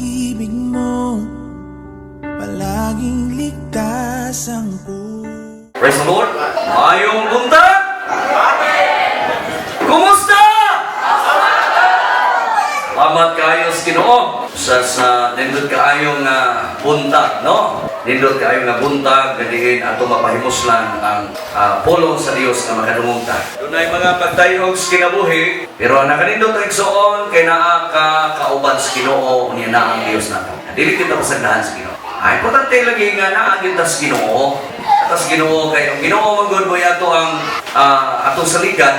Pag-ibig mo, palaging ligtas ang puso. Praise the Lord. Maayong buntag. Kumusta? Salamat kaayo sa Ginoo sa nindot kaayo nga buntag, no? Nindot kaayo nga buntag nga diin ato mapahimuslan ang pulong sa Dios nga makadungog ta. Dunay mga pagtayog sa kinabuhi, pero ang nakanindot ang igsoon kay naa ka kauban sa Ginoo, unya na ang Dios nato. Dili kita pasagdahan sa Ginoo. Ay, importante lagi nga naa gyud ta sa Ginoo. Tas Ginoo kay ang Ginoo man gud mo ato ang atong saligan,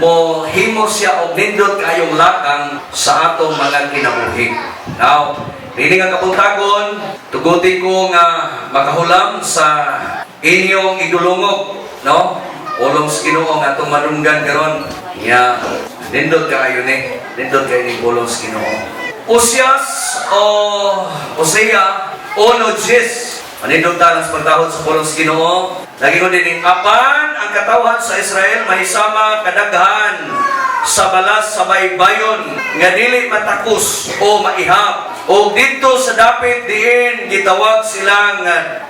mo himo siya og nindot kaayong lakang sa atong mga kinabuhi. Now, dini nga kabuntagon, tuguti ko nga makahulam sa inyong igdulungog, no? Pulong sa Ginoo nga atong madunggan karon. Nya nindot kaayo ni, nindot kaayo ni pulong sa Ginoo. Osias o Osea 1:10. Manindot ta lang sa pagtahod sa pulong sa Ginoo. Lagi ko din, apan ang katawhan sa Israel mahisama kadaghan sa balas sa baybayon nga dili matakos o maihap. O didto sa dapit diin gitawag sila nga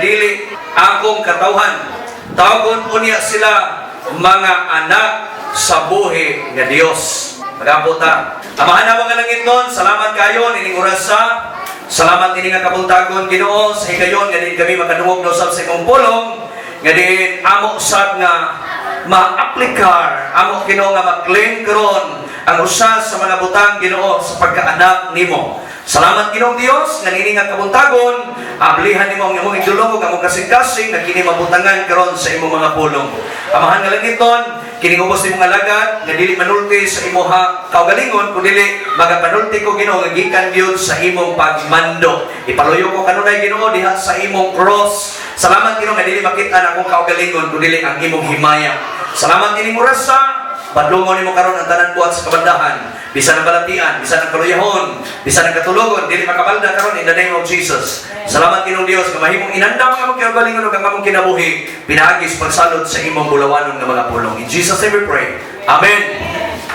dili akong katawhan. Tawagon unya sila mga anak sa buhi nga Dios. Magampo ta. Amahan na mga langit nun, salamat kayo nining orasa. Salamat ini nga kabuntagon, Ginoo, sa higayon nga din kami makadungog no sab sa imong pulong nga din amo sab nga ma-aplikar amo, Ginoo, nga ma-claim karon ang usa sa mga butang, Ginoo, sa pagkaanak nimo. Salamat, Ginoong Dios, nga nini nga kabuntagon ablihan nimo ang imong igdulong ug among kasing-kasing nga kini mabutangan karon sa imong mga pulong. Amahan nga langiton, kini ubos nimong alagad nga dili manulti sa imuha kaugalingon kundi magapanulti ko, Ginoo, nga gikan gyud sa imong pagmando. Ipaluyo ko kanunay, Ginoo, diha sa imong cross. Salamat, Ginoo, nga dili makita na akong kaugalingon kundi ang imong himaya. Salamat ining orasa. Padlungon nimo karon ang tanan buhat sa kabandahan. Bisan ang balatian, bisan ang kaluyahon, bisan ang katulogon, dili makabalda karon in the name of Jesus. Salamat, Ginoong Dios, nga mahimong inandam ang among kaugalingon ug ang among kinabuhi pinaagi sa pagsalod sa imong bulawanon nga mga pulong. In Jesus' name we pray. Amen.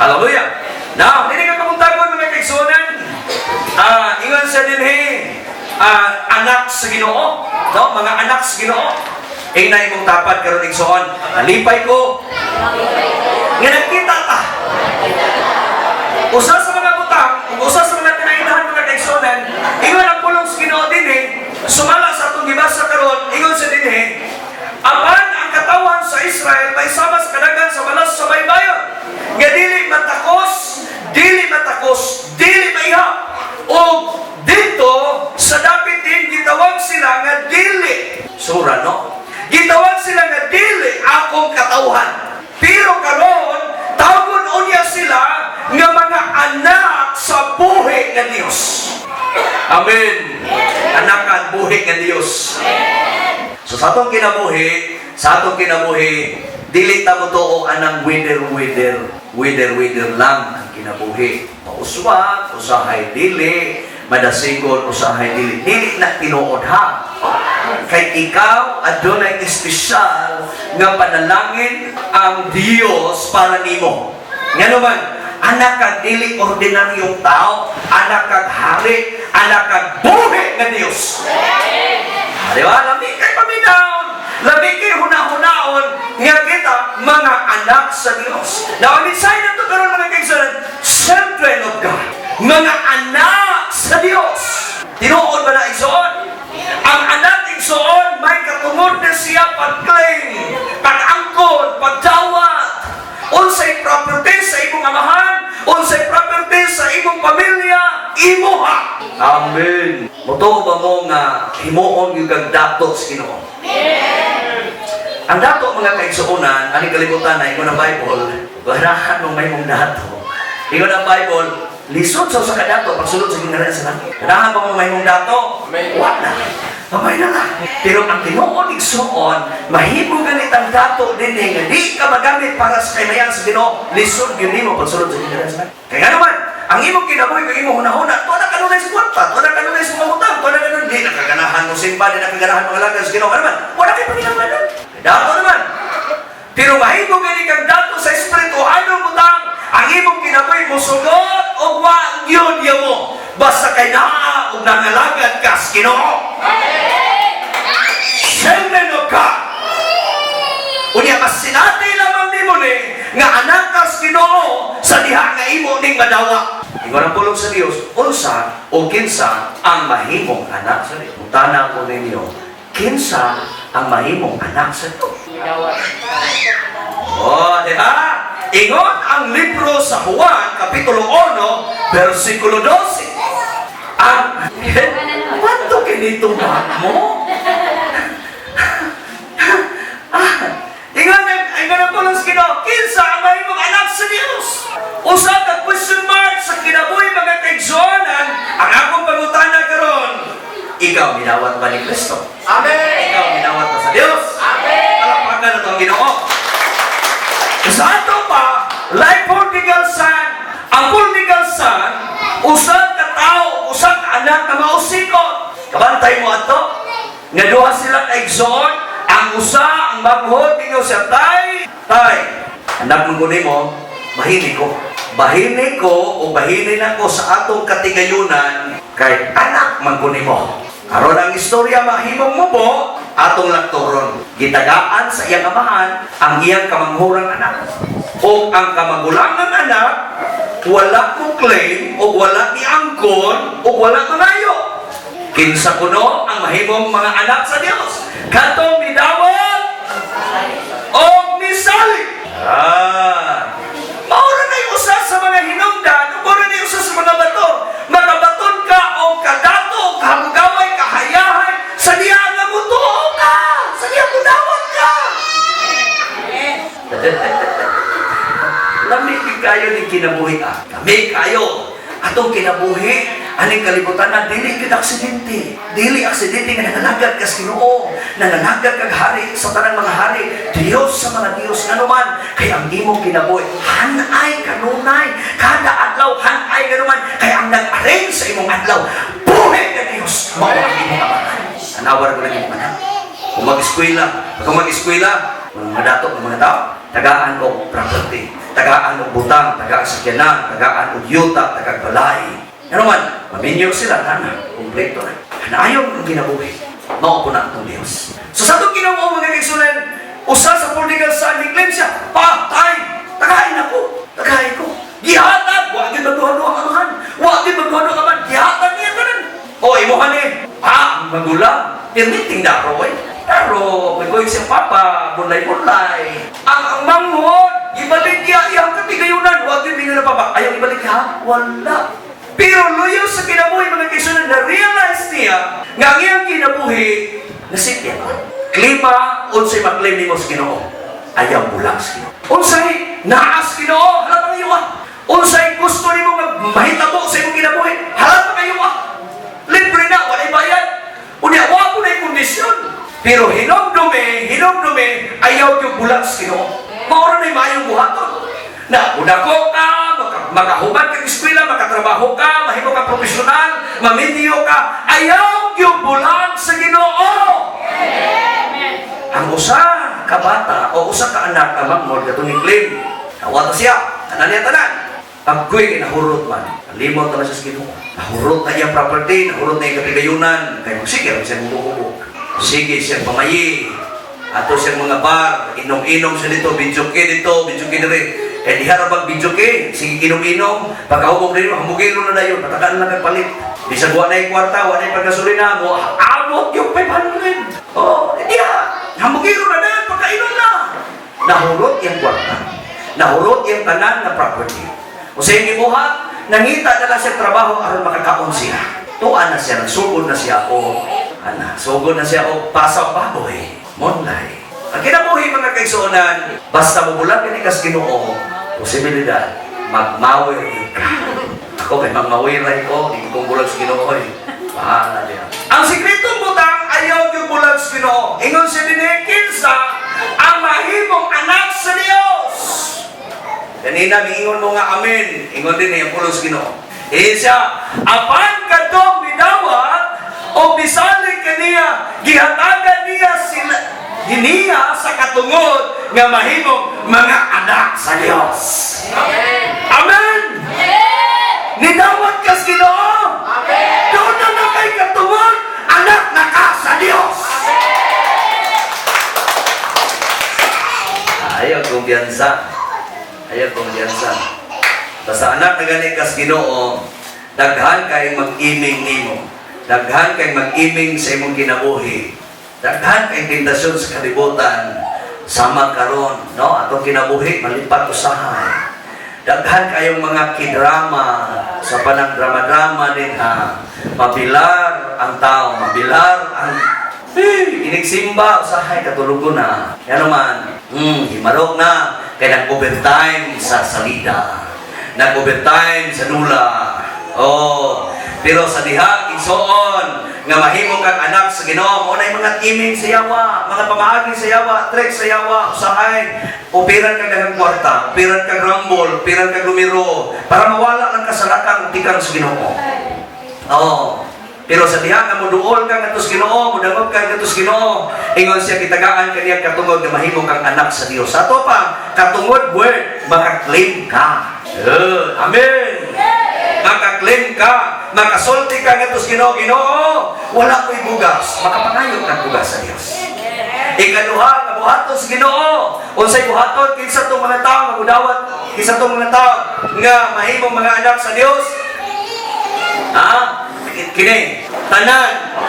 Hallelujah. Now, dili ka kabuntagon, mga kaigsuonan. Ingon sa dinhi, anak sa Ginoo, no? Mga anak sa Ginoo. Ingna imong tapad karon, igsoon. Nalipay ko nga nagkita ta. Usa sa mga butang, ug usa sa mga tinainahan, mga kaigsuonan, ingon ang pulong sa Ginoo dinhi, sumala sa atong gibasa karon, ingon sa dinhi, apan ang katawhan sa Israel may sama sa kadaghan sa balas sa baybayon nga dili matakos, dili maihap. O didto sa dapit din gitawag sila nga dili. Sura, no? Gitawag sila nga dili akong katawhan. Pero karon, tawgon unya sila nga mga anak sa buhi nga Dios. Amen. Anak ang buhi nga Dios. So sa atong kinabuhi, dili ta mo tuo anang weather weather, weather weather lang ang kinabuhi. Mauswag, usahay dili, madasigon, usahay dili. Dili na tinuod ha. Kay ikaw adunay espesyal nga panalangin ang Dios para nimo. Ngano man, anak kag dili ordinaryong tao, anak kag hari, anak kag buhi nga Dios. Ah, di ba? Lami kay paminaon. Lami kay huna-hunaon nga kita mga anak sa Dios. Now, ang mensahe nato karon, mga kaigsuonan, children of God. Mga anak sa Dios. Tinuod ba na, igsoon? Ang anak, igsoon, may katungod na siya pag-claim, pag-angkon, pagdawat. Unsay property sa imong amahan, unsay property sa imong pamilya, imuha. Amen. Motuo ba mo nga himuon yung kag dato sa Ginoo? Ang dato, mga kaigsuonan, ani kalibutan na ingon ang Bible, ganahan mong may mong dato. Ingon ang Bible, lisod sa usa ka dato pagsulod sa gingharian sa langit. Ganahan ba mo may mong dato? Wala. Gamay na lang. Pero ang tinuod, igsuon, mahimo ganit ang dato din eh, nga di ka magamit para sa kaymayan sa Ginoo, lisod gyud nimo pagsulod sa gingharian sa langit. Kaya nga naman, ang imong kinabuhi kung imong hunahuna, tuwa na kanunay sa kwarta, tuwa na kanunay sa mga utang, tuwa na kanunay, di nakaganahan mo simba, di nakaganahan mga alagad sa Ginoo. Ano naman, wala kay panginahanglanon. Dato naman. Pero mahimo gani kang dato sa espirituhanong butang, ang imong kinabuhi mosugot o wa gyud yawa. Basta kay naa ug nangalagad ka sa Ginoo. Children of God. Unya masinati lamang nimo ni nga anak ka sa Ginoo sa diha nga imo ning madawa. Ingon ang pulong sa Dios, unsa o kinsa ang mahimong anak sa Dios? Utana ko ninyo, kinsa ang mahimong anak sa Dios? Oh, di ba? Ingon ang libro sa Juan, Kapitulo 1, versikulo 12. Ang, Kwanto kinito mo? Ah, ingon ang pulong sa Ginoo, kinsa ang mahimong anak sa Dios? Usa ka question mark sa kinabuhi, mga kaigsuonan, ang akong pangutana karon. Ikaw, minawat ba ni Kristo? Amen. Ikaw, minawat ba sa Dios? Amen. Palakpakan nato ang Ginoo. Sa ato pa, like prodigal son, ang prodigal son, usa ka tao, usa ka anak na mausikot. Kabantay mo ato? Nga duha sila ka igsoon, ang usa, ang manghod, ninyo siya, "Tay, tay, anak mo mo, bahini ko. Bahini ko o bahini na ko sa atong katigayunan kay anak man ko nimo." Aron ang istorya mahimong mo po, atong laktoron. Gitagaan sa iyang amahan ang iyang kamanghurang anak. O ang kamagulangang anak, wala mo claim o wala ni angkon o wala mangayo. Kinsa kuno ang mahimong mga anak sa Dios? Katong midawat o misalig. Ah. Maura na yung usa sa mga hinungdan, maura na yung usa sa mga bato. Makabaton ka o kadato, o kahamugaway, kahayahay, sa diya nga mutuo ka, sa diya mudawat ka. Lami gid kayo ni kinabuhi ah. Kami kayo. Atong kinabuhi, aning kalibutan na dili gid aksidente. Dili aksidente nga nangalagad ka sa Ginoo, nangalagad kag hari sa tanang mga hari, Dios sa mga Dios, anuman kay ang imong kinabuhi hanay kanunay, kada adlaw hanay kanuman kay ang nag-arrange sa imong adlaw buhi nga Dios, mao ang imong amahan. Anawar ko lang imong anak. Kung mag-eskwela, mga dato ng mga tao, tagaan og property, tagaan og butang, tagaan sakyanan, tagaan og yuta, tagaan balay. Ano man, maminyo sila, tana, kumpleto na. Hanayon ang kinabuhi. Mao po na atong Diyos. So sa atong Ginoo, mga kaigsuonan, usa sa prodigal son, ni-claim siya, "Pa, tay, tagain ako, tagain ko." Gihatag, wa gyud magduha-duha ang amahan. Wa gyud magduha-duha ang amahan, gihatag niya tanan. "O, imuha ni." Ah, ang magulang, permiting daro eh. Pero, may siyang papa, bunlay-bunlay. Ang manghod, ibalik niya iyang katigayunan. Wa gyud na papa. Ayaw ibalik niya, wala. Pero luyo sa kinabuhi, mga kaigsuonan, na-realize niya nga ang iyang kinabuhi, nasipya. Klima, unsay maklaim nimo sa Ginoo? Ayaw bulag sa Ginoo. Unsay naas Ginoo, hala pa kayo ah. Unsay gusto nimo nga mahitabo sa imong kinabuhi, hala pa kayo ah. Libre na, walay bayad. Unya, wa po na kondisyon. Pero hinumdumi, hinumdumi, ayaw yung bulag sa Ginoo. Maura na maayong buhaton. Na, udako ka, makahuman ka eskwela, makatrabaho ka, mahimo ka profesional, mamidyo ka, ayaw yung bulag sa Ginoo. Ang usa ka bata o usa ka anak ang manghod katong ni-claim. Nawata siya, tanan niya tanan. Pagkuy kay nahurot man. Limot naman siya sa Ginoo. Nahurot na iyang property, nahurot na iyang katigayunan. Kay magsige rin siya hubo. Sige siyang pamayi. Ato siyang mga bar, inom-inom siya dito, videoke dito, videoke diri. Kay diha ra bag videoke, sige inom-inom, pagkahubog diri, hamugilo na dayon, patakaan lang kag palit. Bisag wa na kwarta, wa na paggasolina, mo abot yung 500. Oh, diha, hamugilo na dayon, pagkainom na. Nahurot yung kwarta. Nahurot yung tanan na property. O sa iyong gibuhat, nangita na lang siya trabaho aron makakaon siya. Tuan na siya, nagsugod na siya o ana, sugod na siya o pasaw baboy, monlay. Ang kinabuhi, mga kaigsuonan, basta mubulag kini kas Ginoo, posibilidad magmawir ka. Ako kay magmawiray ko, di ko bulag sa Ginoo eh. Bahala diya. Ang sikretong butang, ayaw yung bulag sa Ginoo. Ingon siya dinhi, kinsa ang mahimong anak sa Dios? Kanina, miingon mo nga amen. Ingon din yung pulong sa Ginoo. Eh siya, apan kadtong midawat o bisalig kaniya, gihatagan niya sila diniya sa katungod nga mahimong mga anak sa Dios. Amen. Amen! Nidawat kas Ginoo! Ayaw kumpiyansa. Ayaw kumpiyansa. Basta anak na gani kas Ginoo, daghan kay mag-iming nimo. Daghan kay mag-iming sa imong kinabuhi. Daghan kay tentasyon sa kalibutan. Sama karon, no? Atong kinabuhi malipat usahay. Daghan kayong mga kidrama sa panang drama-drama din ha. Mabilar ang tao, mabilar ang eh, inigsimba, usahay katulog na. Yan naman, himarok na, kay nag-overtime sa salida. Nag-overtime sa dula. Oh, pero sa diha, igsoon, nga mahimo kang anak sa Ginoo, mao na mga iming sa yawa, mga pamaagi sa yawa, trek sa yawa, usahay, upiran kang daghang kwarta, upiran kang rambol, upiran kang lumiro, para mawala lang kasalakang tikang sa Ginoo. Oo. Pero sa diha nga moduol ka ngadto sa Ginoo, modangop ka ngadto sa Ginoo, ingon siya kitagaan kaniya katungod nga mahimo kang anak sa Dios. Sa ato pa, katungod word, maka-claim ka. Amen. Maka-claim ka, makasulti ka ngadto sa Ginoo, "Ginoo, wala ko'y bugas." Makapangayo kang bugas sa Dios. Ikaduha nga buhaton sa Ginoo. Unsay buhaton kinsa tong mga tawo nga mudawat, kinsa tong mga tawo nga mahimong mga anak sa Dios? Ha? Kini, tanan.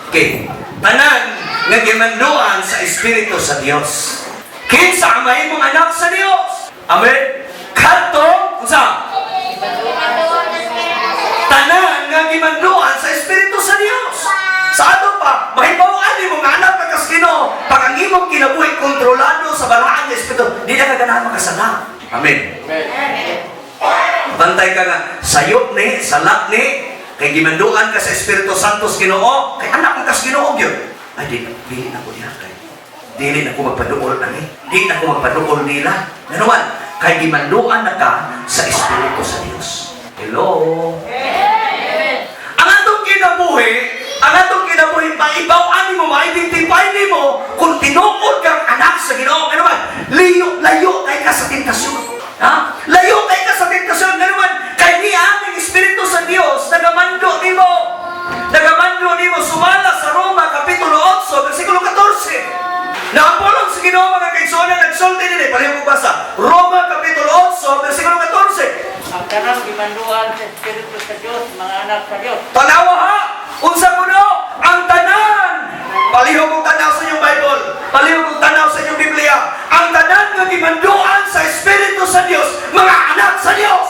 Okay. Tanan nga gimanduan sa Espiritu sa Dios. Kinsa ang mahimong anak sa Dios? Amen. Kadto, unsa? Tanan nga gimanduan sa Espiritu sa Dios. Sa ato pa, mahibaw-an nimo nga anak ka kas Ginoo, pag ang imong kinabuhi kontrolado sa balaan nga Espiritu, di na ka ganahan makasala. Amen. Bantay ka nga, sayop ni, sala ni, kay gimanduan ka sa Espiritu Santo sa Ginoo, kay anak ka sa Ginoo gyud. Ay, di na ko diha kay. Dili na ko magpaduol ani. Di na ko magpaduol nila. Nganuman, kay gimanduan na ka sa Espiritu sa Dios. Hello? Ang atong kinabuhi, ang atong kinabuhi, maibaw-an nimo, ma-identify nimo kung tinuod kang anak sa Ginoo. Nganuman, layo, layo kay ka sa tentasyon. Ha? Layo kay ka sa tentasyon. Nganuman, kay ni aming Espiritu sa Dios nagamando nimo. Nagamando nimo sumala sa Roma kapitulo 8 versikulo 14. Na ang pulong sa Ginoo, mga kaigsuonan, nagsulti dinhi. Pareho ko basa. Roma kapitulo 8 versikulo 14. Ang tanang gimanduan sa Espiritu sa Diyos, mga anak sa Diyos. Tanawa ha! Unsa kuno? Ang tanan! Palihog kong tanaw sa inyong Bible. Palihog kong tanaw sa inyong Biblia. Ang tanan nga gimanduan sa Espiritu sa Dios, mga anak sa Dios.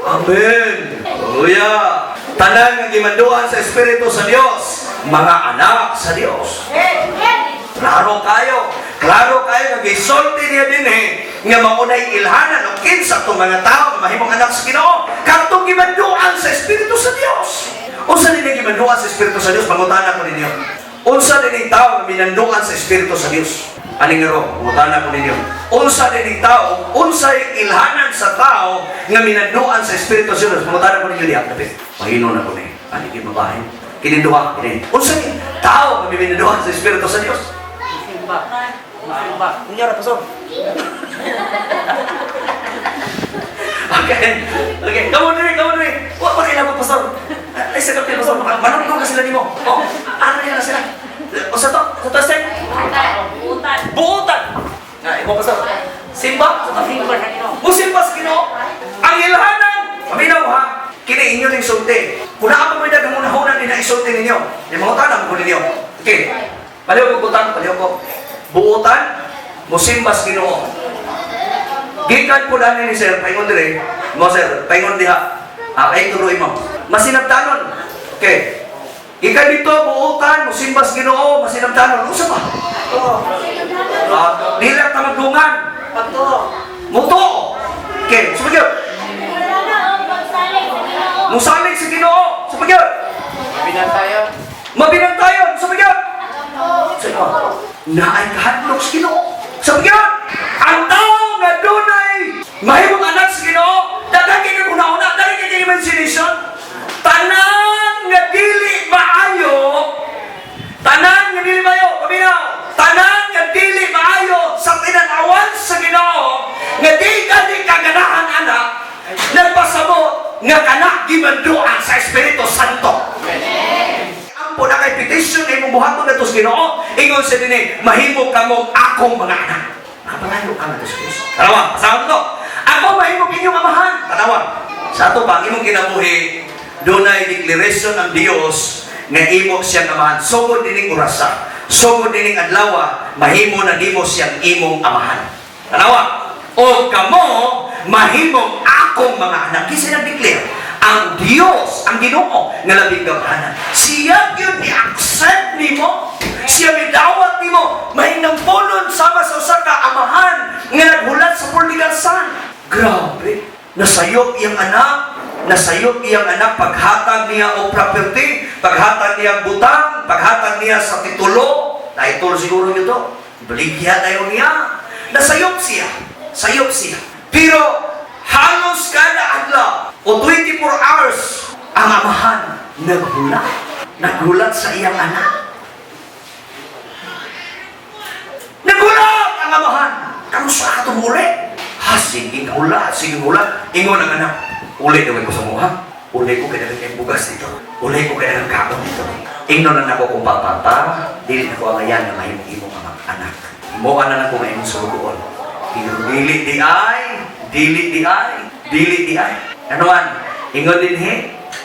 Amen. Hallelujah. Tanan nga gimanduan sa Espiritu sa Dios, mga anak sa Dios. Klaro kayo. Klaro kayo nga gisulti niya dinhi nga maunay ilhanan o kinsa tong mga tao nga mahimong anak sa Ginoo kadtong gimanduan sa Espiritu sa Dios. Unsa dinhi gimanduan sa Espiritu sa Dios? Mangutana ko ninyo. Unsa dinhi tao nga minanduan sa Espiritu sa Dios? Aning ro, mangutana ko ninyo. Unsa dinhi tao, unsay ilhanan sa tao nga minanduan sa Espiritu sa Dios? Mangutana ko ninyo diha. Dapit. Mahino na ko ni. Ani gid mabahin. Kini duha kini. Unsa ni tao nga minanduan sa Espiritu sa Dios? Musimba. Musimba. Inyo ra, pastor. Okay. Okay. Come on, diri, come on, diri. Wa pa kailangan, pastor. Ay, sa kapil, pastor. Manungtong ka sila nimo. Oh, ano na sila? O sa to, sa to, step. Buutan. Buutan. Nga, imo, pastor. Simba. Sa to. Musimba sa Ginoo. Musimba sa Ginoo. Ang ilhanan. Paminaw ha. Kini inyo ning sulti. Kung naa pa mo'y daghang hunahuna ni na isulti ninyo. Di mga tanang ko ninyo. Okay. Paliw ko butang, paliw ko. Buutan, musimba sa Ginoo. Gikan po dani ni sir, paingon dire. Mo sir, paingon diha. Ah, kay tuloy mo. Masinabtanon. Okay. Gikan dito buutan, musimba sa Ginoo, masinabtanon. Unsa pa? Ah, dili ta magdungan. Pagtuo. Muto. Okay, sumagyod. Musalig sa Ginoo. Sumagyod. Binantayon. Mabinantayon. Sumagyod. Sa naay kahadlok sa Ginoo. Sumagyod. Ang tao nga dunay mahimong anak sa Ginoo, daghan kay kag una-una, daghan kay imagination. Tanan nga dili maayo, tanan nga dili maayo, paminaw, tanan nga dili maayo sa tinanawan sa Ginoo, nga di ka di kaganahan anak, nagpasabot nga kana gimanduan sa Espiritu Santo. Ampo na kay petition na imong buhaton. ngadto sa Ginoo. Ingon siya dinhi, "Mahimo kamong akong mga anak." Makapangayo ka ngadto sa Dios. Tanawa, asawa to. "Ako mahimo inyong amahan." Tanawa. Sa ato pa, ang imong kinabuhi, dunay declaration ang Dios nga imo siyang amahan. Sugod dining orasa, sugod dining adlaw, mahimo na nimo siyang imong amahan. Tanawa. "O kamo mahimong akong mga anak." Kinsa nag-declare? Ang Dios, ang Ginoo nga labing gamhanan. Siya gyud ni-accept nimo. Siya midawat nimo. Mahinamponon sama sa usa ka amahan nga naghulat sa prodigal son. Grabe. Nasayop iyang anak, nasayop iyang anak paghatag niya og property, paghatag niya butang, paghatag niya sa titulo. Title siguro nito. Baligya tayo niya. Nasayop siya. Sayop siya. Pero halos kada adlaw o 24 hours ang amahan naghulat. Naghulat sa iyang anak. Naghulat ang amahan. Kamusta ka uli? Ha, sige hulat, sige hulat. Ingon ang anak, "Uli daw ko sa mo, ha? Uli ko kay kay bugas dito. Uli ko kay kaon dito." Ingnon na nako kung papa, "Pa, dili na ko angayan nga mahimong imong amang anak. Mo na nako nga imong sulugoon. Pero dili di ay, dili di ay, dili di ay." Ano man? Ingon din he,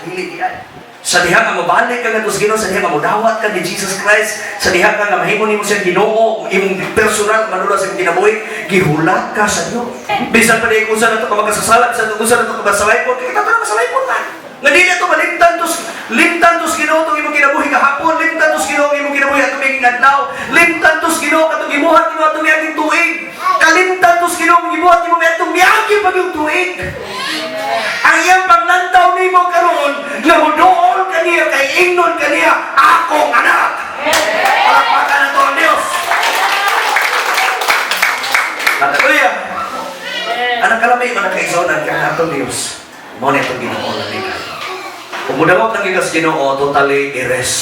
dili di ay. Sa diha nga mobalik ka ngadto sa Ginoo, sa diha nga modawat ka ni Jesus Christ, sa diha ka nga mahimo nimo siyang Ginoo, imong personal manula sa imong kinabuhi, gihulat ka sa Dios. Bisan pa di kung saan nato ka magkasasala, bisan kung saan nato ka masalaypon, kay kita na masalaypon man. Nga dili to malimtan tos limtan tos Ginoo tong imong kinabuhi gahapon, limtan tos Ginoo ang imong kinabuhi atong miaging adlaw, limtan tos Ginoo katong gibuhat nimo atong miaging tuig. Kalimtan tos Ginoo ang gibuhat nimo atong miagi pa yung tuig. Ang iyang paglantaw nimo karon nga moduol kaniya kay ingnon kaniya, "Akong anak." Palakpakan nato ang Dios. Hallelujah. Anak kalami man kaigsuonan kang atong Dios. Mao ni atong Ginoo lami kayo. Kung mudawat lang sa Ginoo, totally i-rest.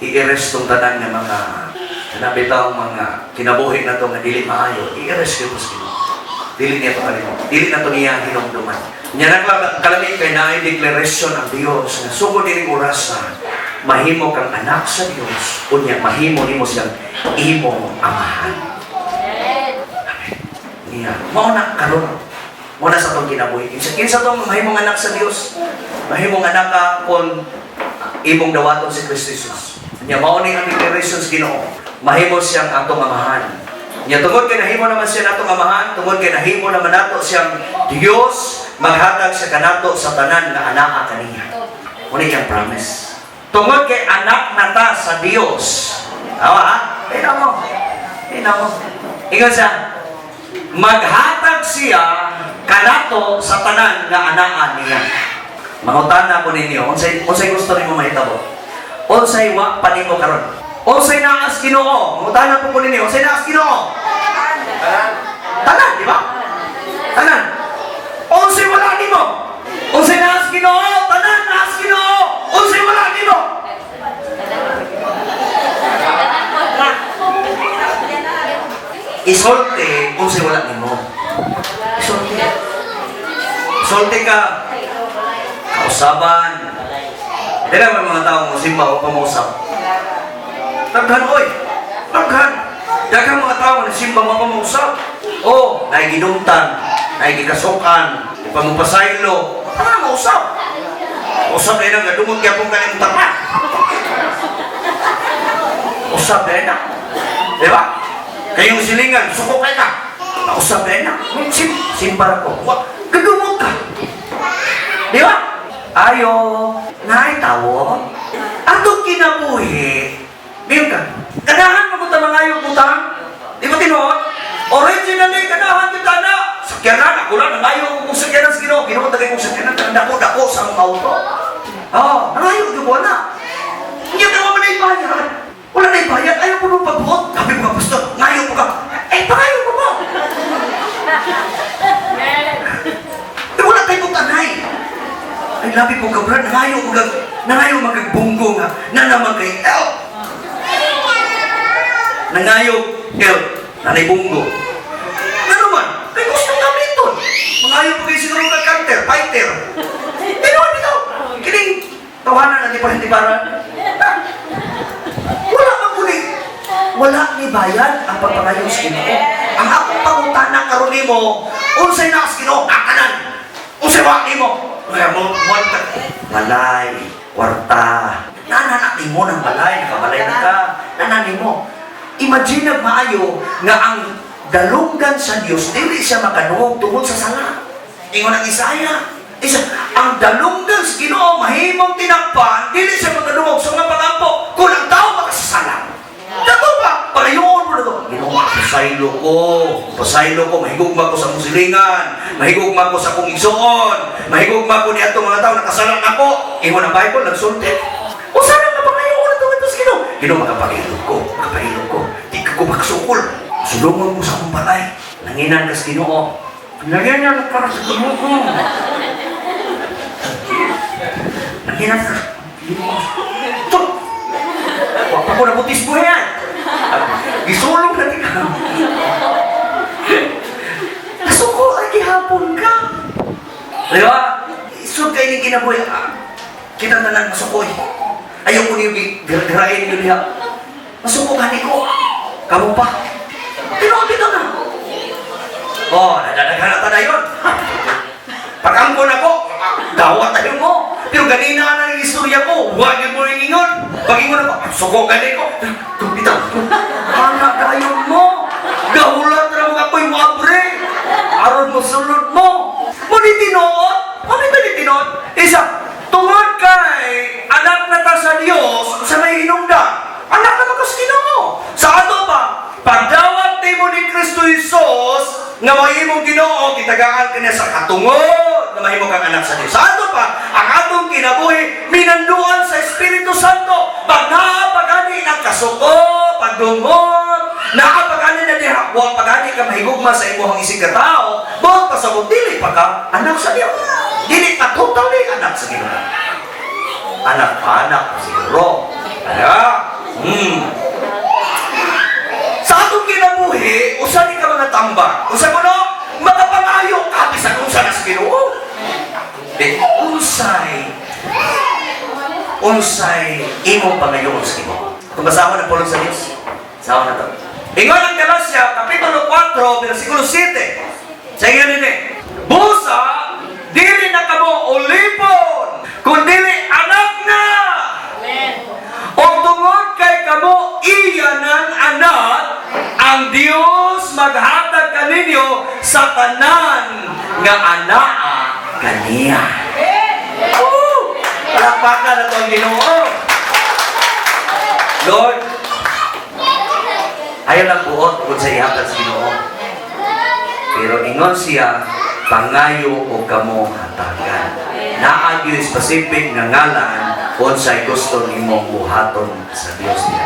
I-rest tong tanan nga mga kanang bitaw mga kinabuhi na to nga dili maayo, i-rest gyud sa Ginoo. Dili niya to kalimot. Dili na to niya hinumduman. Nya na kalami kay naay declaration ang Dios nga sugod dining orasa mahimo kang anak sa Dios, unya mahimo nimo siyang imong amahan. Niya, mao na karon. Mao na sa atong kinabuhi. Kinsa kinsa tong mahimong anak sa Dios? Mahimong anak ka kung imong dawaton si Kristo Jesus. Nya mao ni ang declaration sa Ginoo. Mahimo siyang atong amahan. Nya tungod kay nahimo naman siya natong amahan, tungod kay nahimo naman nato siyang Dios, maghatag siya kanato sa tanan nga anaa kaniya. Mao ni iyang promise. Tungod kay anak na ta sa Dios. Tama ha? Tingnan mo. Tingnan mo. Ingon siya, maghatag siya kanato sa tanan nga anaa niya. Mangutana ko ninyo, unsay unsay gusto nimo mahitabo? Unsay wa pa nimo karon? Unsay naas Ginoo? Mangutana po ko ninyo, unsay naas Ginoo? Tanan, di ba? Tanan. Unsay wala nimo? Unsay naas Ginoo? Tanan naas Ginoo. Unsay wala nimo? Isulti unsay wala nimo. Isulti. Isulti ka. Kausaban. Dili may mga tao mo simba o pamausap. Daghan oy. Daghan. Daghang mga tao nga simba mo pamausap. Oh, naigidumtan, naigikasukan, pamupasaylo. Ano na mausap? Usap na nga dumot kaya pong kanang tapa. Usap na na. Di ba? Kayong silingan, suko kay ka. Usap na na. Simbar ko. Wa, gagumot ka. Di ba? Ayo, naay tawo. Atong kinabuhi, diyon ka. Ganahan mo ta mga butang. Di ba tinuod? Originally, ganahan kita na. Sakyanan, ako lang, nangayo kong sakyanan sa Ginoo. Ginoo, tagay kong sakyanan, dako-dako sa mga auto. Oh, nangayo, gyud na. Hindi ka naman na ibayad. Wala na ibayad. Ayaw mo nung pagbuot. Sabi mo ka, pastor, ngayo mo ka. Eh, pangayo mo mo. Eh, wala tayo butanay. Ay, labi po ka, brad. Nangayo mo kag, nangayo magagbunggo nga. Na naman kay El. Nangayo, El. Nanay bunggo. Ano man? Kay gusto gamiton. Mangayo po kayo siguro kag counter, fighter. Pero ano ito? Kining tawanan na di pa hindi para. Wala man po ni. Wala ni bayad ang pagpangayo sa Ginoo. Ang akong pangutana karon nimo, unsay naa sa Ginoo? Akanan. Unsay wa nimo? Kaya mo mo balay, kwarta. Nana nimo ng balay, nakabalay na ka. Nana nimo. Imagine na maayo nga ang dalunggan sa Dios dili siya makadungog tungod sa sala. Ingon ang Isaiah. Isa, ang dalunggan sa Ginoo mahimong tinakpan, dili siya makadungog sa mga pangampo kung ang tao makasasala. Dato ba? Palayon mo na to. Ginoo, pasaylo ko. Pasaylo ko. Mahigugma ko sa akong silingan. Mahigugma ko sa akong igsuon. Mahigugma ko ni atong mga tao. Nakasala nako. Ingon ang Bible, nagsulti. O sana nga pangayoon na ito sa Ginoo. Ginoo, makapahilog ko. Makapahilog ko. Di ka ko makasukol. Sulungon mo sa akong balay. Nanginan ka sa Ginoo. Nanginan ka sa Ginoo. Nanginan ka. Ginoo. Ito! Wa pa ko nabutis mo yan. Gisulong na tika. Kasuko ay gihapon ka. Di ba? Isod kay ni kinabuhi. Ah, kita na lang masukoy. Ayaw ko niyo garain niyo diha. Masuko gani ko. Kamu pa. Tinuod dito na. Oh, nadadaghan na ta yun. Pag-angkon ako, dawat tayo mo. Pero ganina na ang istorya ko, huwag yun mo yung ingon. Pag-ingon ako, suko gani ko. Bitaw, anak dayon mo. Gahulat ra mo ako'y mo abre. Aron mo sulod mo. Mo ni tinuod, mo ni ni tinuod. Isa, tungod kay anak na ta sa Dios sa may hinungdan. Anak na makas Ginoo. Sa ato pa, pagdawat nimo ni Kristo Jesus nga mahimong Ginoo gitagaan kaniya sa katungod nga mahimo kang anak sa Dios. Sa ato pa, ang atong kinabuhi minanduan sa Espiritu Santo. Pag naa pagani ng kasuko, pagdungot, naa pagani na diha, wa pagani ka mahigugma sa imong isig ka tao, buot pasabot dili pa ka anak sa Dios. Dili pa totally anak sa Ginoo. Anak pa anak siguro. Kaya, Sa atong kinabuhi, usa ni ka mga tambak. Usa ko no, makapangayo ka bisan unsa na sa Ginoo. Di unsay unsay imong pangayoon sa Ginoo. Kung basahon ang pulong sa Dios, sahon na to. Ingon ang Galacia, Kapitulo 4, versikulo 7. Sa ingon nini, "Busa, dili na kamo ulipon, kundi anak na." Amen. O tungod kay kamo iya ng anak, ang Dios maghatag kaninyo sa tanan nga anaa kaniya. Woo! Palakpakan na to ang Ginoo. Lord, ayaw lang buot kung sa ihatag sa Ginoo. Pero ingon siya, pangayo o kamo hatagan. Naa gyud specific nga ngalan unsay gusto nimong buhaton sa Dios niya.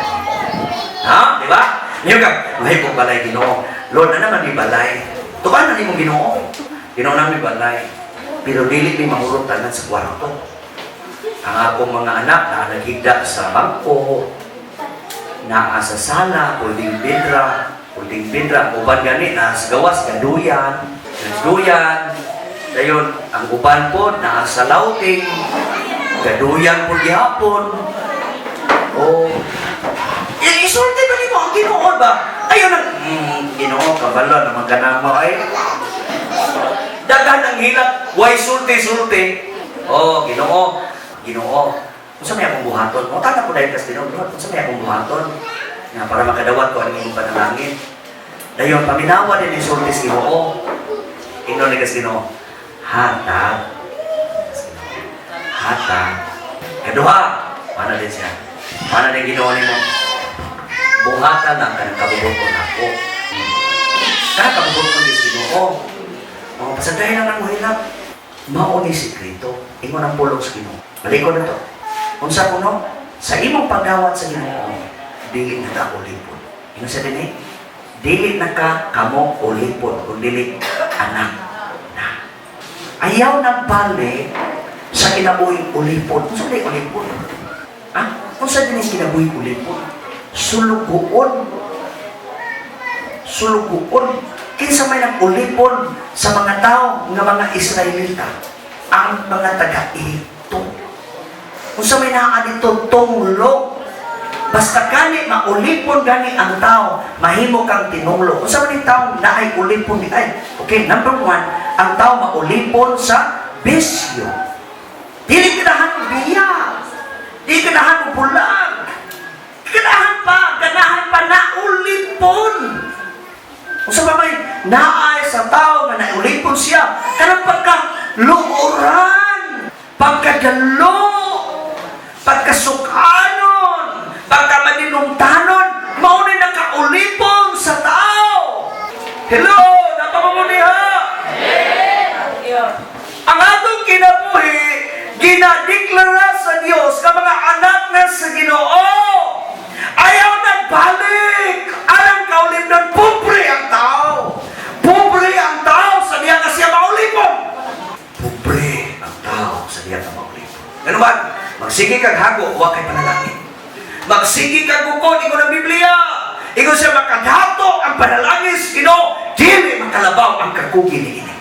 Ha? Di ba? Niyo ka, may ko balay Ginoo. Lord, na naman ni balay. Tukan na nimong Ginoo. Ginoo na mi balay. Pero dili mi mahurot tanan sa kwarto. Ang akong mga anak na naghigda sa bangko, naa sa sala, pulding bidra, pulding bidra, uban gani naa sa gawas, gaduyan, gaduyan. Dayon, ang uban po, naa sa lauting, gaduyan po gihapon. O, isulti ba nimo ang Ginoo ba? Ayaw nang, Ginoo, kabalo naman ka na mo ay. Daghan ang hilak, why sulti-sulti? Oh, Ginoo, Ginoo, unsa may akong buhaton? Mo tata ko dahil kas Ginoo, Lord, unsa may akong buhaton? Nga para makadawat ko ang imong panalangin. Dayon paminawa din ni sulti sa Ginoo. Ingon ni kas Ginoo, hatag. Hatag. Kaduha, mana din siya. Mana din Ginoo nimo. Buhatan ang kanang kabubuton ako. Kanang kabubuton ni Ginoo. Mga pasandahin lang ang hilak. Mao ni sikreto. Ingon ang pulong sa Ginoo. Balikon na to. Unsa kuno? Sa imong pagdawat sa Ginoo, dili na ka ulipon. Ingon sa dinhi, dili na ka kamo ulipon, kun dili anak na. Ayaw ng bali sa kinabuhing ulipon. Unsa day ulipon? Ah, unsa din ang kinabuhing ulipon? Sulugoon. Sulugoon. Kinsa may nag-ulipon sa mga tao nga mga Israelita, ang mga taga-Ehipto. Unsa may naa dito tunglok. Basta gani maulipon gani ang tao, mahimo kang tinunglo. Unsa man yung tao naay ulipon di ay? Okay, number one, ang tao maulipon sa bisyo. Dili ganahan og biya. Dili ganahan og bulag. Ganahan pa naulipon. Unsa pa may naay sa tao nga naulipon siya? Kanang pagka luoran, pagkadalo, pagkasukanon, pagkamaninumtanon, mao ni nakaulipon sa tao. Hello, napapamuniha. Ang atong kinabuhi, ginadeklara sa Dios nga mga anak na sa Ginoo. Ayaw nagbalik. Alang kaulipnon, pobre ang tao. Pobre ang tao sa diha nga siya maulipon. Pobre ang tao sa diha nga maulipon. Ganun ba? Magsige kag hago, wa kay panalangin. Magsige kag bukod, ingon ang Biblia. Ingon siya, makadato ang panalangin sa Ginoo, dili makalabaw ang kakugi niini.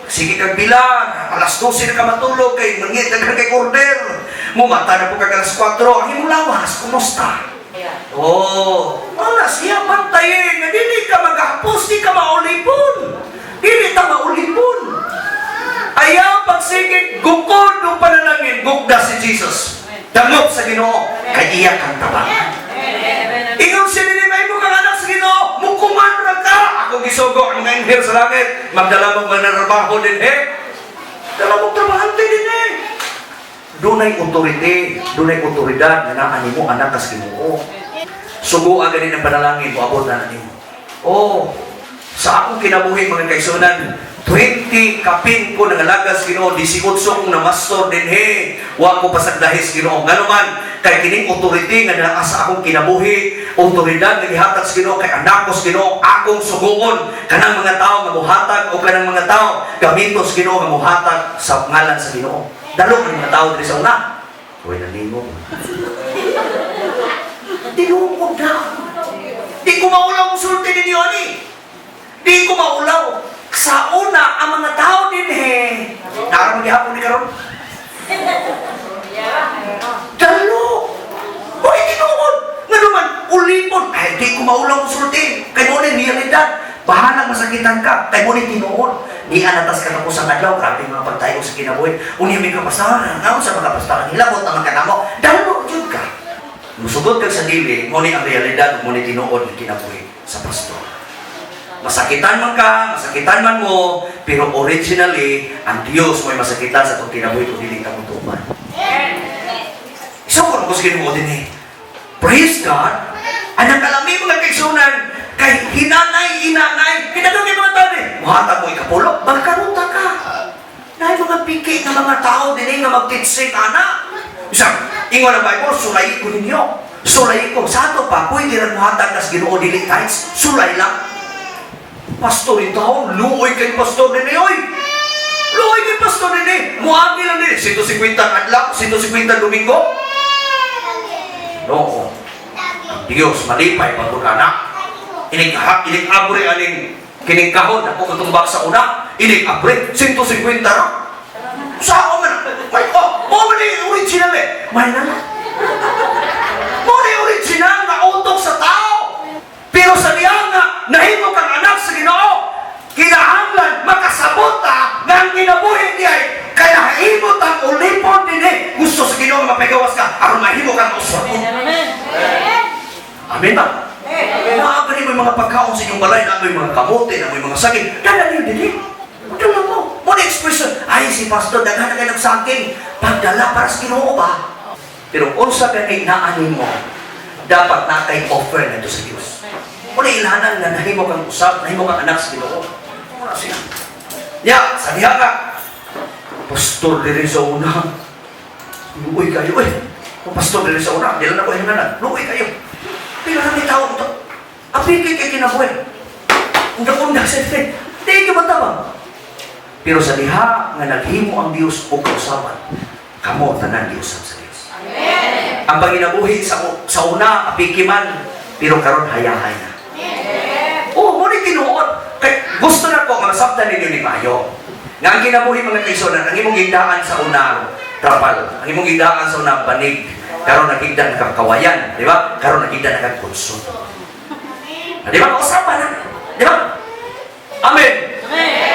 Sige kag bilang, alas 12 na ka matulog kay mangit na kay order. Mumata na po kag alas 4, ang imong lawas, kumusta? Oh, wala siya bantayin nga dili ka maghapos, di ka maulipon. Dili ta maulipon. Ayaw pagsigig gukod ng panalangin, gugda si Jesus. Dangop sa Ginoo, kay iya kang tabang. Ingon siya nini, may mo kang anak sa Ginoo, mukuman ra ka. Ako gisugo ang mga anghel sa langit, magdala mo mga narbaho din eh. Dala mo trabahante din eh. Dunay authority, dunay otoridad nga naa nimo anak kas Ginoo. Sugoa gani ng panalangin, moabot na nimo. Oh, sa akong kinabuhi, mga kaigsuonan, 20 kapin ko nangalagas Ginoo, 18 kong namastor din he. Wa ko pasagdahis Ginoo. Ngano man, kay kining authority nga naa sa akong kinabuhi, otoridad nga gihatag sa Ginoo kay anak ko sa Ginoo, akong suguon kanang mga tao nga muhatag o kanang mga tao gamiton sa Ginoo nga muhatag sa ngalan sa Ginoo. Dalo ang mga tao diri sa una. Uy, nalingo. Tinuod na. Di ko maulaw ang sulti ninyo ani. Di ko maulaw. Sa una, ang mga tao din eh. Naroon gihapon ni karon. Dalo. Hoy, tinuod. Nga naman, ulipon. Ay, di ko maulaw ang sulti. Kay mo ni realidad. Bahalang masakitan ka. Kay mo ni tinuod. Di anatas ka sa adlaw. Grabe mga pagtayo sa kinabuhi. Unya may kapastahan. Nga sa mga kapastahan. Hilabot naman ka namo. Dalo, jud ka. Musugot kag sa dili, mo ni ang realidad, mo ni tinuod ng kinabuhi sa pastor. Masakitan man ka, masakitan man mo, pero originally, ang Diyos mo'y masakitan sa itong kinabuhi kung dili ka mutuman. Isa ko sa Ginoo din eh. Praise God! Anang kalami, mga kaigsuonan, kay hinanay, inanay, kinadong kay mga tao eh. Muhatag mo ikapulo, magkaruta ka. Dahil mga piki nga mga tao din eh, nga magtitsing ana. Isang, ingon ang Bible, sulay ko ninyo. Sulay ko. Sa ato pa, pwede rin muhatag kas Ginoo dili tithes, sulay lang. Pastor in taon, luoy kay pastor din eh, oy. Luoy kay pastor din eh. Muagi lang din. 150 adlaw, 150 Domingo. No. Diyos malipay pag anak. Inig ha, inig abre aning kining kahon ako katumbak sa una. Inig abre 150 ra. Sa man? May oh, mo man ni original eh. May na. Mo ni original nga utok sa tao. Pero sa diha nga nahimo kang anak sa Ginoo, kinahanglan makasabot ta nga ang kinabuhi di ay kaya himo tang ulipon dinhi. Gusto sa Ginoo nga mapahigawas ka aron mahimo kang usapon. Amen ba? Naa ba mo mga pagkaon sa inyong balay, na may mga kamote, na may mga saging, dala niyo dinhi. Dala mo. Mo na expression, ay si pastor, daghan na kayo ng saging. Pagdala para sa Ginoo ba? Pero unsa gani naa nimo, dapat na kay offer na sa Dios. Mo na ilhanan nga nahimo kang usab, nahimo kang anak sa Ginoo. Wala siya. Ya, sa diha ka. Pastor diri sa una. Luoy kayo eh. Kung pastor diri sa una, dili na ko hinganan. Luoy kayo. Pero na may tao ito. Apiki kay kinabuhi. Unda-unda sa di ka ba tama? Pero sa diha nga naghimo ang Dios og kausaban, kamo tanan giusab sa Dios. Amen. Ang panginabuhi sa una apiki man, pero karon hayahay na. Oh, mo ni tinuod. Kay gusto na ko nga masabtan ninyo ni Mayo. Nga ang kinabuhi, mga kaigsuonan, ang imong gindaan sa una trapal, ang imong gindaan sa una banig. Karon nagigda na kag kawayan, di ba? Karon nagigda na kag kunso. Ah, di ba? Usapan na. Di ba? Amen.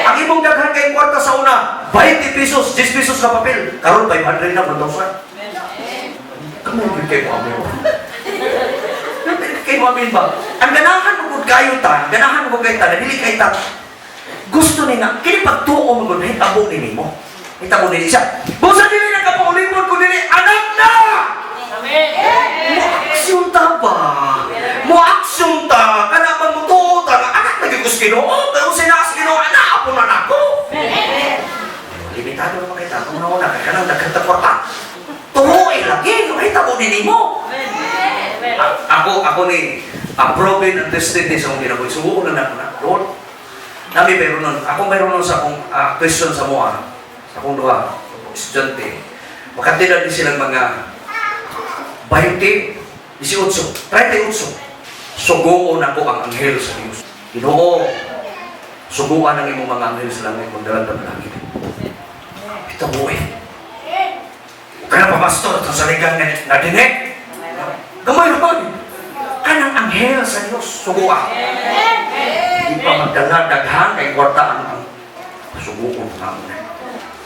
Ang imong daghan kay kwarta sa una, 20 pesos, 10 pesos na papel. Karon 500 na, 1,000. Kamu gyud kay mo amen. Kay mo amen ba? Ang ganahan mo gud kayo ta, ganahan mo kay ta, na dili kay ta. Gusto ni nga kini pagtuo mo gud hitabo ni nimo. Hitabo ni siya. Busa dili na ka paulimon kun dili anak na. Mo aksyon ta ba? Mo aksyon ta. Kana ba mo tuo ta nga anak na gyud ko sa Ginoo. Kay unsay naa sa Ginoo, anak apo na nako. Limitado naman kay ta. Kung una kay kanang daghan ta kwarta. Tuoy lagi, mahitabo ni nimo. Ako ni proven and tested ni sa akong kinabuhi. Subuko na nako na. Lord, nami meron nun. Ako meron nun sa akong question sa moa. Sa akong duha, estudyante. Makatila din silang mga 20, 18, 38. Suguon ako ang anghel sa Diyos. Ginoo, suguan ang imong mga anghel sa langit kung dalan panalangin. Ito mo eh. Kaya pa, pastor, sa saligan nga na dinig. Gamay ron. Kanang anghel sa Diyos, sugua. Di pa magdala daghan kay kwarta ang suguon ka mo na.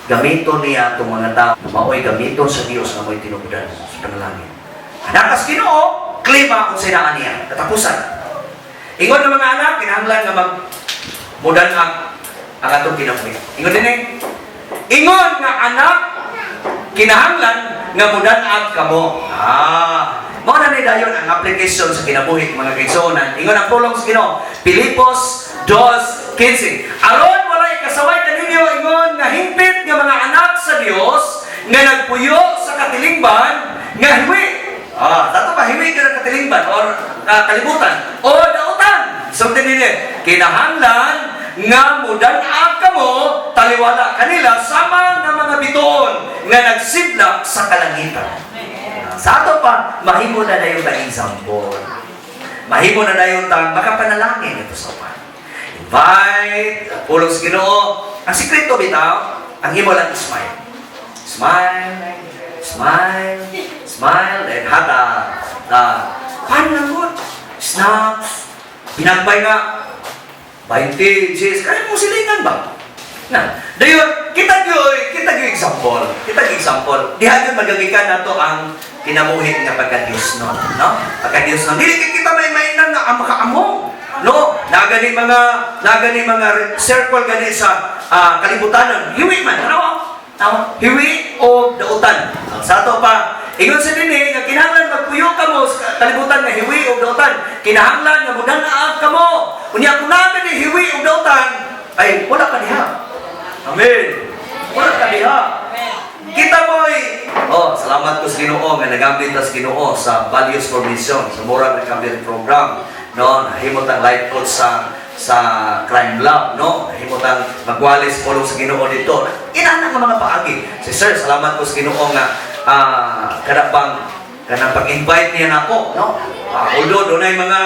Gamiton niya itong mga tao na mao'y gamiton sa Diyos na mo'y tinubdan sa panalangin. Anak sa Ginoo, klima kung sinaan niya. Katapusan. Ingon ng mga anak, kinahanglan nga mag mudan ang atong kinabuhi. Ingon din eh. Ingon nga anak, kinahanglan nga mudan-ag kamo. Ah, mao na ni dayon ang application sa kinabuhi, mga kaigsuonan. Ingon ang pulong sa Ginoo, Pilipos 2:15. Aron walay kasaway kaninyo ingon nga hingpit nga mga anak sa Dios nga nagpuyo sa katilingban nga hiwi. Ah, dato pa hiwi ka ng katilingban or kalibutan o dautan. So dinili, kinahanglan nga mudan-ag kamo taliwala kanila sama nga mga bituon nga nagsidlak sa kalangitan. Sa ato pa, mahimo na dayon ta example. Mahimo na dayon ta makapanalangin ito sa uban. Invite, pulong sa Ginoo. Ang sikreto bitaw, ang imo lang smile. Smile, smile, smile, then hata. Paano lang mo? Snacks, pinagpay nga, 20, cheese, kaya mo silingan ba? Na, dayon, kita gyud example. Kita gyud example. Diha gyud magagikan nato ang kinabuhi nga pagka-Dios no, no? Pagka-Dios no. Dili kay kita may mainan nga ang makaamo. No, nagani mga circle gani sa kalibutanan. Hiwi man, tanawa. Tama. Hiwi o dautan. Sa ato pa, ingon sa dinhi nga kinahanglan magpuyo kamo sa kalibutan nga hiwi o dautan. Kinahanglan nga mudan-ag kamo. Unya kung naa ni hiwi o dautan, ay wala ka diha. Amen. Wala ka diha. Kita mo'y, oh, salamat ko sa Ginoo nga nagamit ta sa Ginoo sa Values Formation, sa Moral Recovery Program. No, nahimo tang life coach sa Crime Lab, no? Nahimo tang magwalis pulong sa Ginoo dito. Inana nga mga paagi. Si Sir, salamat ko sa Ginoo nga kada pang kanang pag-invite niya nako, no? Although dunay mga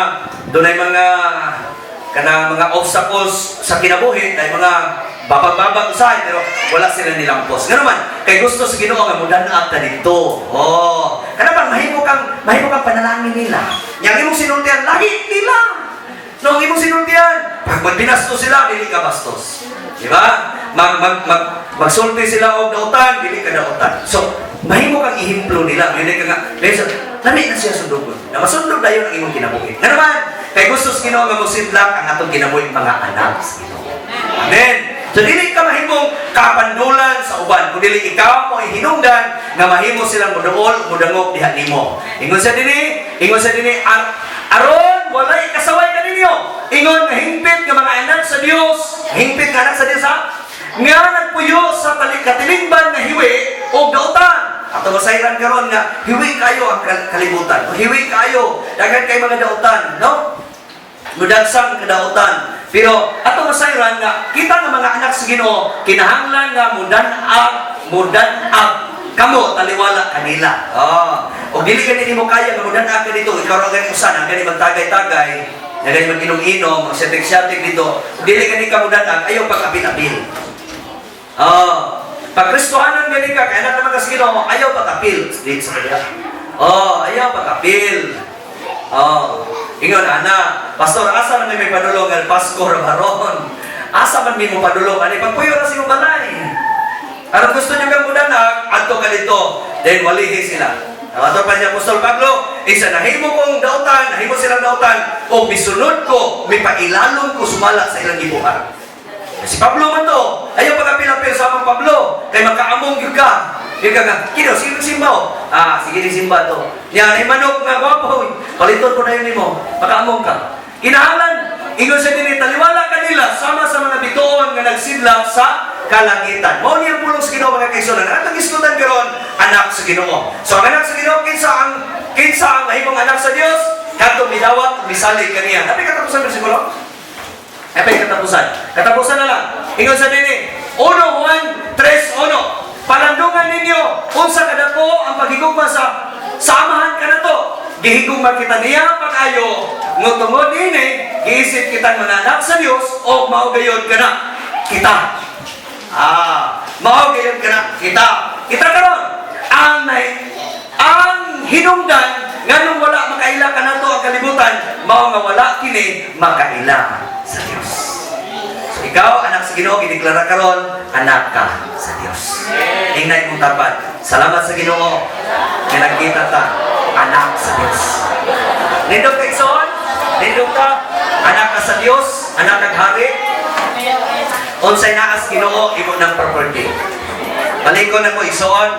kanang mga obstacles sa kinabuhi, dahil mga babag-babag usahay, pero wala sila nilampos. Ngano man, kay gusto sa Ginoo nga mudan-ag ta dito. Oh, kana bang mahimo kang panalangin nila. Yang imong sinultian lahi nila. No, ang imong sinultian, pag magbinastos sila, dili ka bastos. Di ba? Mag mag mag magsulti sila og dautan, dili ka dautan. So, mahimo kang ehemplo nila. Dili ka nga, dili sa, lami na siya sundugon. Na masundog dayon ang imong kinabuhi. Ngano man, kay gusto sa Ginoo nga mosidlak ang atong kinabuhi mga anak sa Ginoo. Amen. So dili ka mahimong kapandulan sa uban, kun dili ikaw mo hinungdan nga mahimo silang moduol, modangop diha nimo. Ingon sa dinhi aron walay kasaway kaninyo. Ingon nga hingpit nga mga anak sa Dios, hingpit nga anak sa Dios ha, nga nagpuyo sa katilingban nga hiwi o dautan. Ato masayran karon nga hiwi kayo ang kalibutan. O hiwi kayo, daghan kay mga dautan, no? Mudagsang kadautan. Pero ato masayran nga kita nga mga anak sa Ginoo kinahanglan nga mudan-ag kamo taliwala kanila. Oh. Og dili gani nimo kaya nga mudan-ag ka dito, ikaw ra gani usan, ang gani magtagay-tagay, ang gani mag-inom-inom, magsitik-sitik dito. Og dili gani ka mudan-ag, ayaw pag-apil-apil. Oh. Pag Kristohanan gani ka, kaya anak naman ka sa Ginoo, ayaw pag-apil dito sa kanya. Oh, ayaw pag-apil. Oh, ingon ana, "Pastor, asa man may padulong ang Pasko ra baron? Asa man mi mo padulong ani? Pagpuyo ra sa imong balay. Aron gusto niyo kang mudanag, adto ka dito." Then walihi sila. Ang ato pa niya Apostol Pablo, isa nahimo kong dautan, nahimo silang dautan, o misunod ko, mipailalom ko sumala sa ilang gibuhat. Si Pablo man to, ayaw pagapil-apil sa amang Pablo, kay makaamong gyud ka. Gyud ka nga, "Kino, sige simba oh." "Ah, sige ni simba to." Yan, ay manok nga gwapo. "Paliton ko na yun nimo." Makaamong ka. Kinahanglan, ingon sa dinhi, taliwala kanila sama sa mga bituon nga nagsidlak sa kalangitan. Mao ni ang pulong sa Ginoo, mga kaigsuonan. Ang atong gisgutan karon, anak sa Ginoo. So ang anak sa Ginoo, kinsa ang mahimong anak sa Dios? Kadtong midawat, misalig kaniya. Napay katapusan bersikulo? Napay katapusan. Katapusan na lang. Ingon sa dinhi, 1 Juan 3:1. "Palandungan ninyo unsa kadako ang paghigugma sa Amahan kanato. Gihigugma kita niya pag-ayo, nga tungod niini giisip kitang mga anak sa Dios o mao gayon kana kita." Ah, mao gayon kana kita. Kita karon ang ang hinungdan nganong wala makaila kanato ang kalibutan, mao nga wala kini makaila sa Dios. So ikaw, anak sa Ginoo, gideklara karon, anak ka sa Dios. Ingnan mong tapat, "Salamat sa Ginoo nga nagkita ta, anak sa Dios." Nindot ka, igsoon? Nindot ka? Anak ka sa Dios, anak kag hari. Unsay naa sa Ginoo, imo ng property. Balikon nako, igsoon,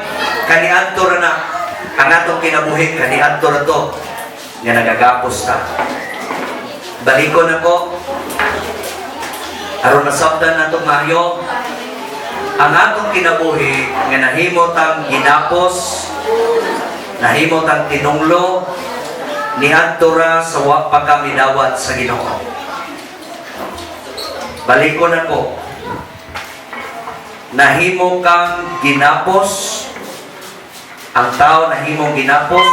kaniadto ra na ang atong kinabuhi, kaniadto ra to nga nagagapos ta. Balikon nako, aron masabtan nato maayo, ang atong kinabuhi nga nahimo tang ginapos, nahimo tang tinunglo, niadto ra sa wa pa ka midawat sa Ginoo. Balikon ako. Nahimo kang ginapos, ang tao nahimong ginapos,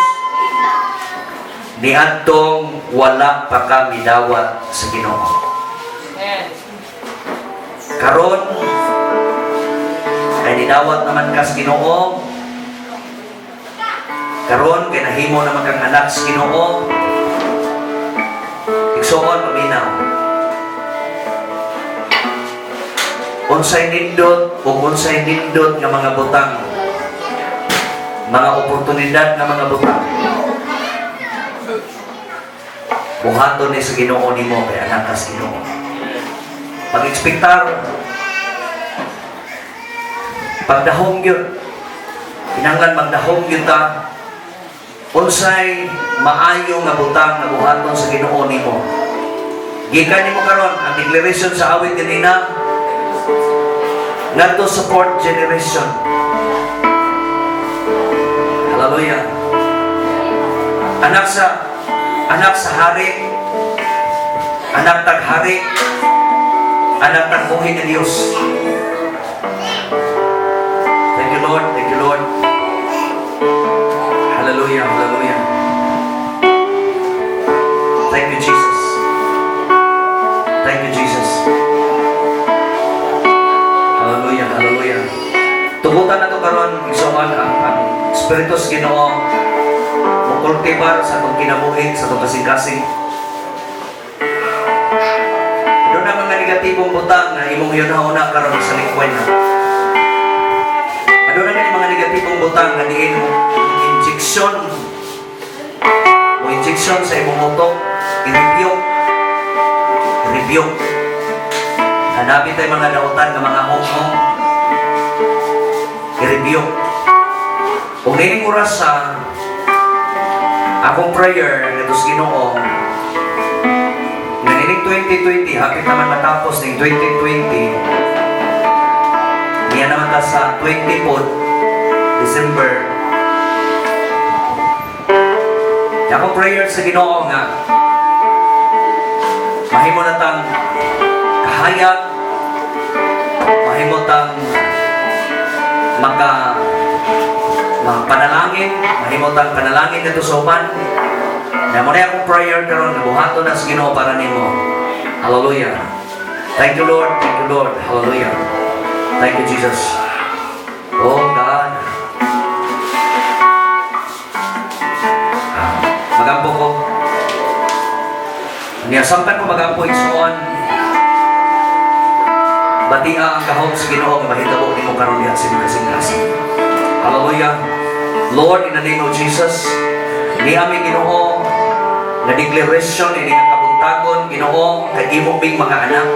niadtong wala pa ka midawat sa Ginoo. Amen. Karon kay nidawat naman ka sa Ginoo. Karon kay nahimo naman kang anak sa Ginoo. Igsoon, paminaw. Unsay nindot o unsay nindot nga mga butang, mga oportunidad nga mga butang, buhaton ni sa Ginoo nimo kay anak ka sa Ginoo. Pag-ekspektar, pagdahom gyud, kinahanglan magdahom gyud ta unsay maayo nga butang nga buhaton sa Ginoo nimo. Gikan nimo karon ang declaration sa awit kanina ngadto sa fourth generation. Hallelujah. Anak sa hari, anak tag-hari, anak tagbuhi ni Dios. Thank you, Lord. Thank you, Lord. Hallelujah. Hallelujah. Thank you, Jesus. Thank you, Jesus. Hallelujah. Hallelujah. Tugutan na to karon, igsoon, ang Espiritu sa Ginoo mokultibar sa atong kinabuhi, sa atong kasing-kasing. Doon na mga negatibong butang na imong yun-una karon sa likway na. Ano na yung mga negatibong butang nga diin mo injection mo injection sa imong utok, i-rebuke. I-rebuke. Hanapin tayo mga dautan nga mga honghong. I-rebuke. Kung nining oras sa akong prayer ngadto sa Ginoo nga nining 2020, hapit naman matapos ning 2020, niya naman ta sa 24 December. Akong prayer sa Ginoo nga mahimo na tang kahayag, mahimo tang maka mga panalangin, mahimo tang panalangin dito sa uban. Na mo na akong prayer karon nga buhaton na sa Ginoo para nimo. Hallelujah. Thank you, Lord. Thank you, Lord. Hallelujah. Thank you, Jesus. Oh God. Nya samtang ko magampo, igsoon, batia ang gahom sa Ginoo nga mahitabo nimo karon diha sa imong kasing-kasing. Hallelujah. Lord, in the name of Jesus, ni aming Ginoo nga declaration ini nga kabuntagon, Ginoo, kay imo ming mga anak.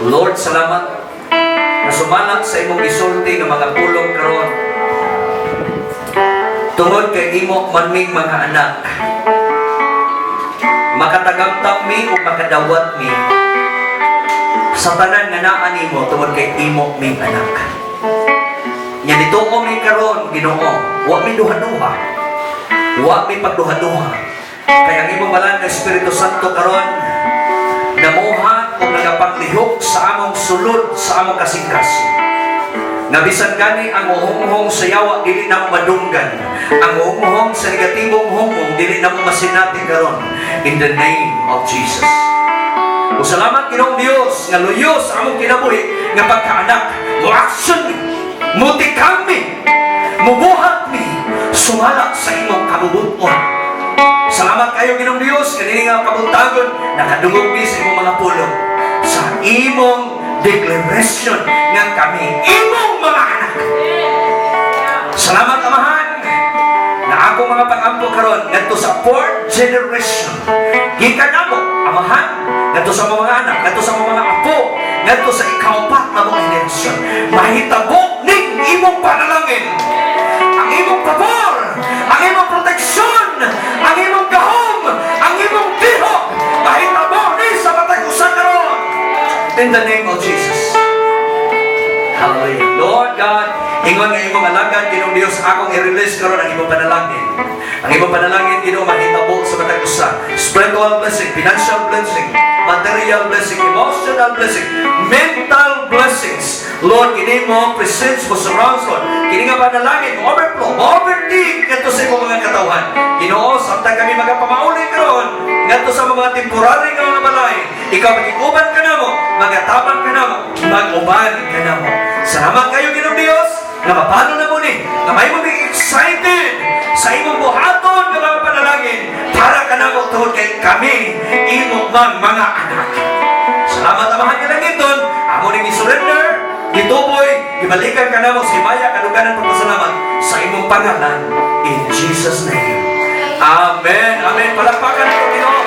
Lord, salamat na sumala sa imong gisulti nga mga pulong karon. Tungod kay imo man ming mga anak, makatagamtam mi o makadawat mi sa tanan nga naa nimo tungod kay imo ming anak. Nya nituo mi karon, Ginoo, wa mi duha-duha. Wa mi pagduha-duha. Kay ang imong balaan nga Espiritu Santo karon namuhat o nagapanglihok sa among sulod, sa among kasing-kasing. Nga bisan gani ang uhonghong sa yawa, dili na mo madunggan. Ang uhonghong sa negatibong honghong, dili na mo masinati karon in the name of Jesus. O salamat, Ginoong Dios, nga luyo sa among kinabuhi nga pagkaanak, mo action mi, mutikang mi, mubuhat mi, sumala sa imong kabubut-on. Salamat kayo, Ginoong Dios, kanini nga kabuntagon nakadungog mi sa imong mga pulong, sa imong declaration nga kami imong mga anak. Salamat, Amahan, na akong mga pag-ampo karon ngadto sa fourth generation. Gikan namo, Amahan, ngadto sa mga anak, ngadto sa mga apo, ngadto sa ikaupat na mga henerasyon. Mahitabo ning imong panalangin. Ang imong pabor, ang imong proteksyon, ang imong gahom, ang imong tihok, mahitabo ni sa matag usa karon. In the name of Jesus. Hallelujah. Lord God, ingon nga imong alagad, Ginoong Dios, akong i-release karon ang imong panalangin. Ang imong panalangin, Ginoo, mahitabo sa matag usa. Spiritual blessing, financial blessing, material blessing, emotional blessing, mental blessings. Lord, kini mo presence mo surrounds, Lord. Kini nga panalangin, mo overflow, mo overtake ngadto sa imong mga katawhan. Ginoo, samtang kami magapamauli karon ngadto sa mga temporary nga mga balay, ikaw magiguban ka namo, magatabang ka namo, mag-uban ka namo. Salamat kayo, Ginoong Dios, nga mapano na mo ni, nga may mo excited sa imong buhaton nga mga panalangin para kanamo tungod kay kami imo mang mga anak. Salamat, Amahan nga langiton, amo ning i-surrender, gituboy, gibalikan ka namo sa himaya kaduganan pagpasalamat sa imong pangalan, in Jesus' name. Amen. Amen. Palakpakan ito, Ginoo.